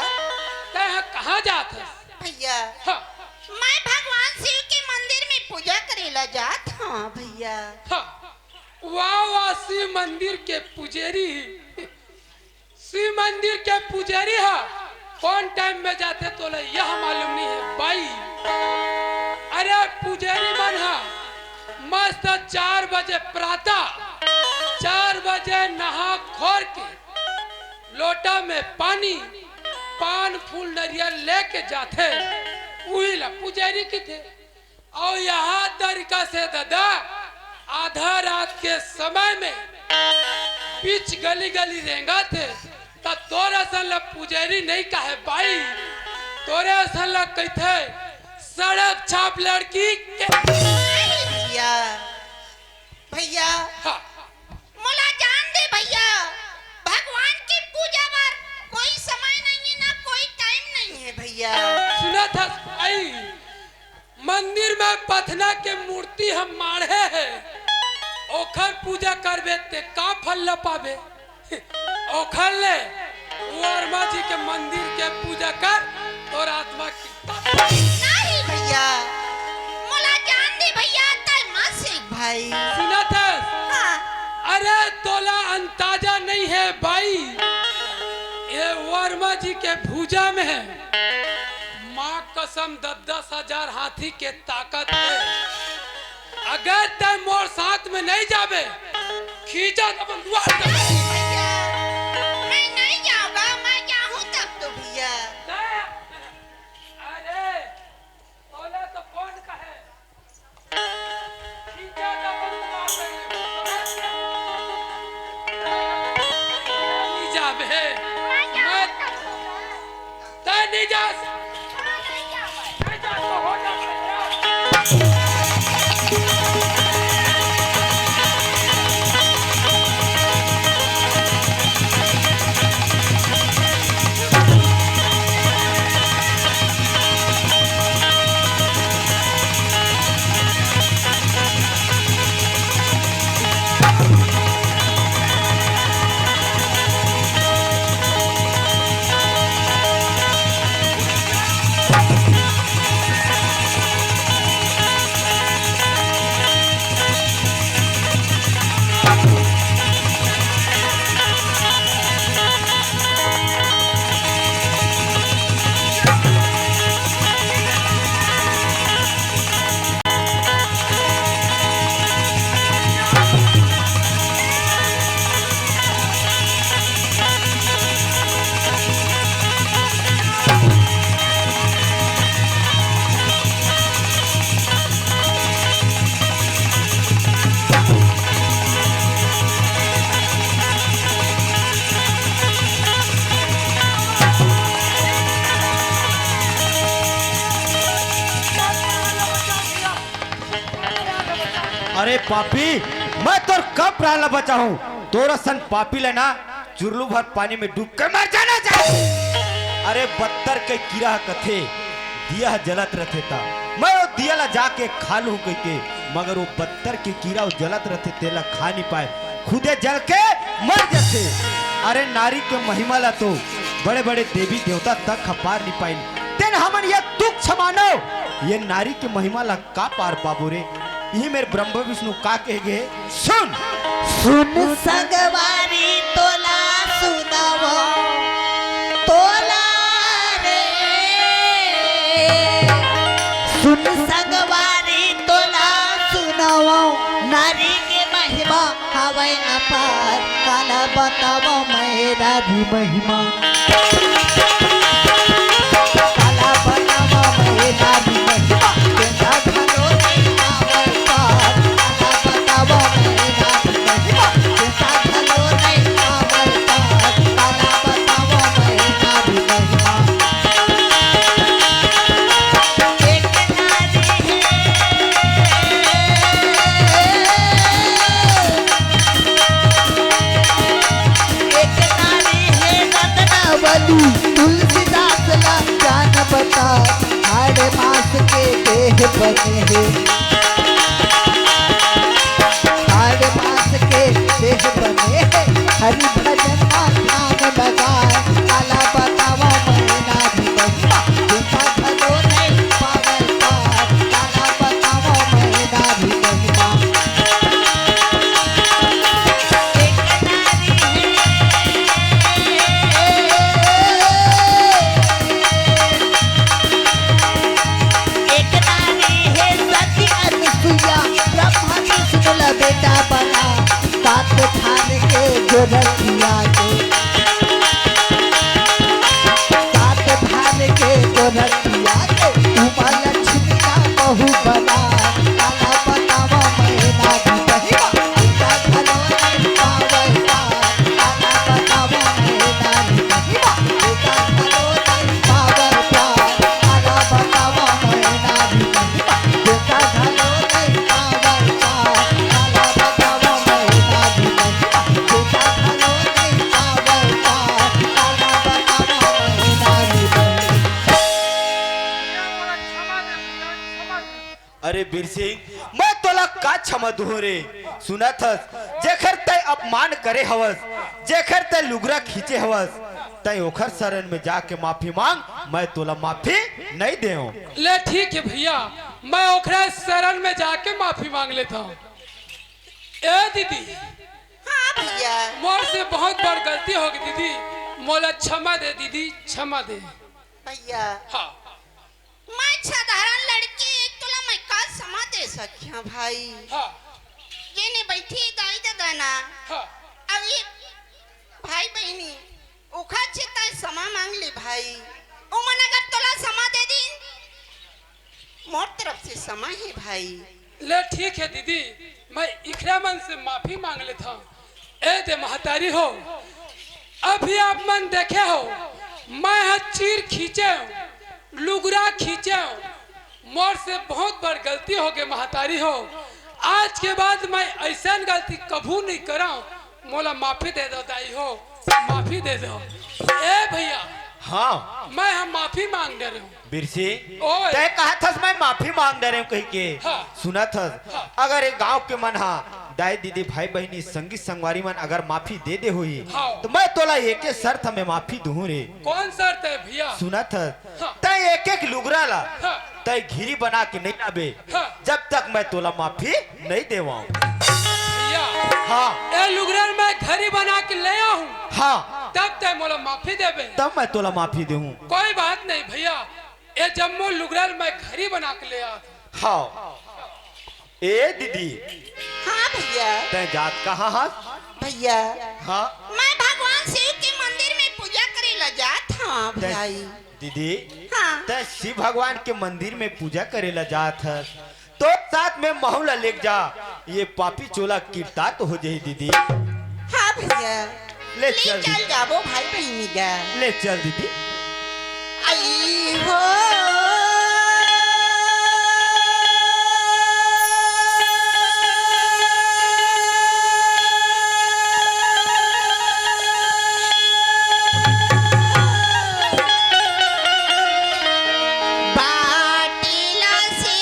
तैं ह कहाँ जात हस? भैया, हाँ। मैं भगवान शिव के मंदिर में पूजा करे ला जात हूँ भैया। हाँ। वाह वाह, शिव मंदिर के पुजेरी, शिव मंदिर के पुजेरी हा। कौन टाइम में जाथे तोला यह मालूम नहीं है बाई। अरे पुजेरी मन हा मस्त चार बजे प्रातः चार बजे नहा खोर के लोटा में पानी, पान फूल नरियर लेके जाथे, उही ला पुजेरी कथे। अउ यहाँ तरीका से ददा, आधा रात के समय में बीच गली गली रेंगत हे, त तोर असन ला पुजेरी नहीं कहे बाई, तोरे असन ला कहिथे सड़क छाप लड़की के। नहीं भैया, भैया, हाँ। मोला जान दे भैया, भगवान की पूजा बर कोई समय नहीं है, ना कोई टाइम नहीं है भैया। सुनत हस भाई, मंदिर में पथना के मूर्ति हम माढ़े हे, ओखर पूजा करबे ते का फल ल पाबे? ओखर ले वर्मा जी के मंदिर के पूजा कर, तोर आत्मा की नहीं भैया, मोला जान दे भैया, तय मत से। भाई। सुनत हस? हाँ। अरे तोला अंदाजा नहीं है भाई, ये वर्मा जी के भुजा में है, माँ कसम दस दस हजार हाथी के ताकत है। अगर तय मोर साथ में नहीं जाबे, खींचा त अपन दुआर तक। भैया, मैं नहीं जाऊंगा, मैं जाऊं तब तो भैया। तय, अरे, तोला तो कौन कहे? खींचा त अपन दुआर तक। नहीं जाबे, मैं तय नहीं जा। नहीं जा तो हो जा। अरे पापी, मैं तोर कब प्राण ला बचाहूं? तोर असन पापी ले ना चुरलू भर पानी में डूब के मर जाना चाहिए। अरे बत्तर के कीरा ह कथे, दिया ह जलत रथे ता मैं ओ दिया ला जाके खा लूं कहिके, मगर वो बत्तर के कीरा वो जलत रथे, तेला खा नहीं पाए, खुदे जल के मर जथे। अरे नारी के महिमा ला तो बड़े-बड़े देवी देवता तक ह पार नहीं पाइन, तेन हमन ये तुच्छ मानव, ये नारी के महिमा ला का पार पाबो रे? इही मेर ब्रह्मा विष्णु का कहे गे, सुन। सुन संगवारी तोला सुनावो, तोला रे। सुन संगवारी तोला सुनावो, नारी के महिमा हवय अपार, काला बतावो मैं राधी महिमा। काला बतावो मैं राधी महिमा, बेटा घलो नहीं आवत पार। काला बतावो मैं राधी महिमा, बेटा घलो नहीं आवत पार। काला बतावो मैं राधी महिमा। एक नारी हे, एक नारी हे रत्नावली, तुलसीदास ला जान बता, हाड़ मांस के देह बने हे, हाड़ मांस के देह बने हे, हरि भजन मा ध्यान लगाए, काला बतावा मैं नारी महिमा, झूठा घलो नहीं पावे पार, काला बतावा मैं नारी महिमा। एक नारी हे, एक नारी हे सती अनुसुईया, ब्रह्मा विष्णु ला बेटा बना, सात थान के जो रखी अरे बीर सिंह, मैं तोला का क्षमा दूहूं रे? सुनत हस, जेखर तैं अपमान करे हवस, जेखर तैं लुगरा खींचे हवस, तैं ओखर शरण में जाके माफी मांग, मैं तोला माफी नहीं देव। ले ठीक हे भैया, मैं ओखरा शरण में जाके माफी मांग लेथंव। ए दीदी, हाँ भैया। मोर से बहुत बड़ गलती होगे दीदी, मोला क्षमा दे दीदी, क्षमा दे। भैया, हाँ। मैं साधारण लड़की, तोला मैं का क्षमा दे सकिहां भाई? हाँ। जेने बइठे दाई ददा ना, हाँ। अउ ये भाई बहिनी, ओखर से तैं क्षमा मांग ले भाई। ओमन अगर तोला क्षमा दे दिन, मोर तरफ से क्षमा हे भाई। ले ठीक हे दीदी, मैं इखरा मन से माफी मांग लेथंव। ए दे महतारी हो, अभी आप मन देखे हो, मैं ह चीर खींचे हंव, लुगरा खींचे हंव, मोर से बहुत बड़ गलती होगे महतारी हो। आज के बाद मैं अइसन गलती कभू नहीं करंव, मोला माफी दे दो दाई हो, माफी दे दो। ए भैया, हाँ। मैं ह माफी मांग डरे हंव। बीर सिंह, ओए। तैं कहत हस मैं माफी मांग डरे हंव कहिके। हाँ। सुनत हस, हाँ। अगर ए गांव के मन हा, दाई दीदी भाई बहिनी संगी संगवारी मन अगर माफी दे दे होही, हाँ। त मैं तोला एके शर्त में माफी दूहूं रे। कौन शर्त हे भैया? सुनत हस, हाँ। तैं एक एक लुगरा ला, हाँ। तैं घीरी बना के नहीं लाबे, हाँ। जब तक मैं तोला माफी नहीं देवांव। भैया, हाँ। ए लुगरा ल मैं घीरी बना के ले आहूं, हाँ। तब तैं मोला माफी देबे। तब मैं तोला माफी देहूं। कोई बात नहीं भैया, ए जम्मो लुगरा ल मैं घीरी बना के ले आहूं। हाँ। ए दीदी। हाँ भैया। तैं जात कहाँ हस? भैया। हाँ। मैं भगवान शिव के मंदिर में पूजा करे ला जात हंव तैं भाई। दीदी। हाँ। तैं शिव भगवान के मंदिर में पूजा करे ला जात हस, तो साथ में महू ला लेग जा, ये पापी चोला किरतात हो जाही दीदी। हाँ भैया। ले ले चल चल दीदी। जाबो भाई बहिनी गा। ले चल दीदी। आई हो। बाटिला से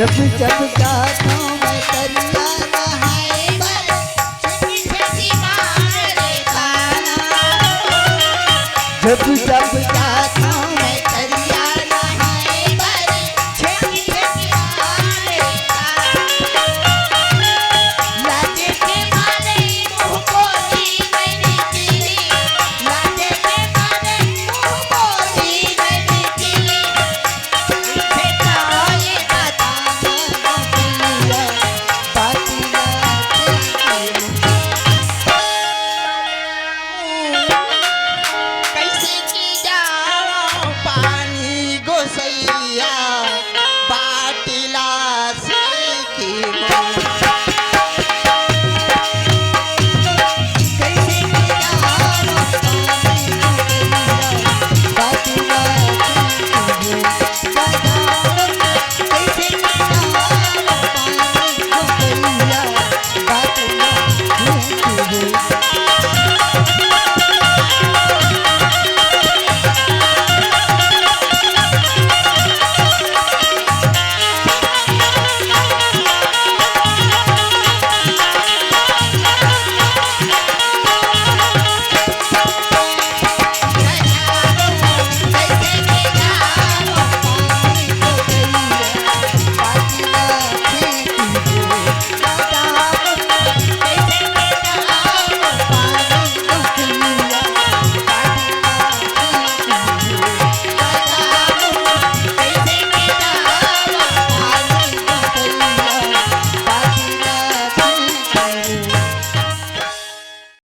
जब जब जाथों मैं तरिया नहाए बर, छिपी छिपी मारे ताना। जब जब जाथों मैं तरिया नहाए बर, छिपी छिपी मारे ताना। लाजे के मारे मुंह बोली नहीं निकली, लाजे के मारे मुंह बोली नहीं निकली। कैसे की जाओ पानी गोसैया।